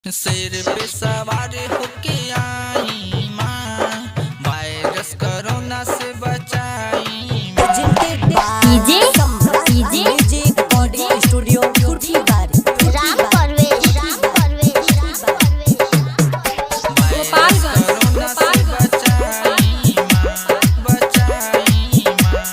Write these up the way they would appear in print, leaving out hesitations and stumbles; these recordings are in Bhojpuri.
सिर पे सवार होके आई माँ, वायरस कोरोना से बचाई माँ। DJ DJ music recording studio Kurthibari. Ram Parvesh Ram Parvesh Ram Parvesh. Virus corona से बचाई माँ, बचाई माँ।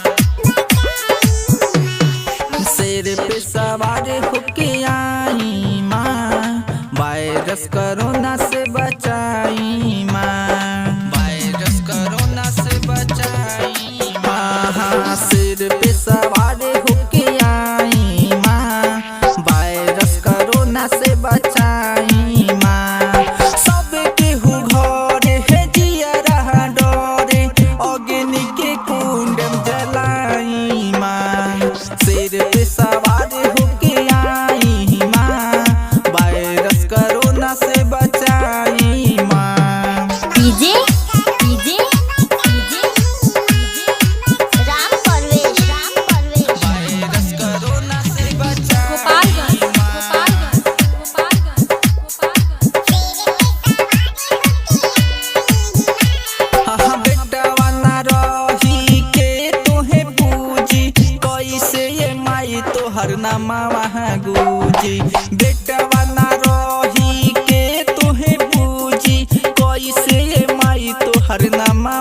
सिर पे सवार होके आई माँ, वायरस कोरोना से बचाई माँ, वायरस कोरोना से बचाई माँ। हाँ, सिर पे सवार होके आई माँ, वायरस कोरोना से बचाई माँ। सब केहू घरे है जियरा डरे, अग्नि के कुंड में जलाई माँ। सिर पे सवार होके आई माँ, वायरस कोरोना से बचाई माँ। DJ DJ DJ Ram Parvesh Ram Parvesh. Virus corona से बचाई माँ। हाँ बेटवा ना रही के तोहे पूजी, कैसे ये माई तोहर नामा गुजी। बेटवा ना रही के तोहे पूजी, कैसे ये माई तोहर नामा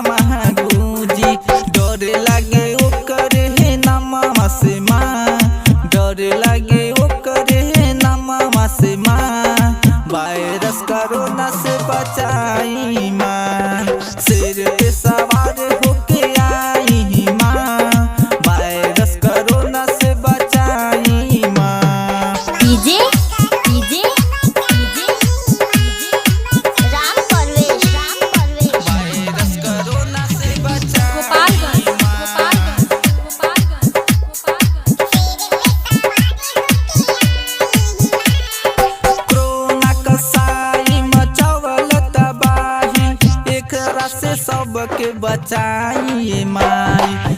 गुजी। डर लागे ओकर हे नामा से माँ, डर लागे ओकर हे नामा से माँ। वायरस कोरोना से बचाई माँ, सिर पे सवार होके आई माँ, वायरस कोरोना से बचाई माँ। DJ DJ DJ Ram Parvesh Ram Parvesh. Virus corona से बचाई माँ। कोरोना कसाई मचवल तबाही, एकरा से सबके बचाई माई।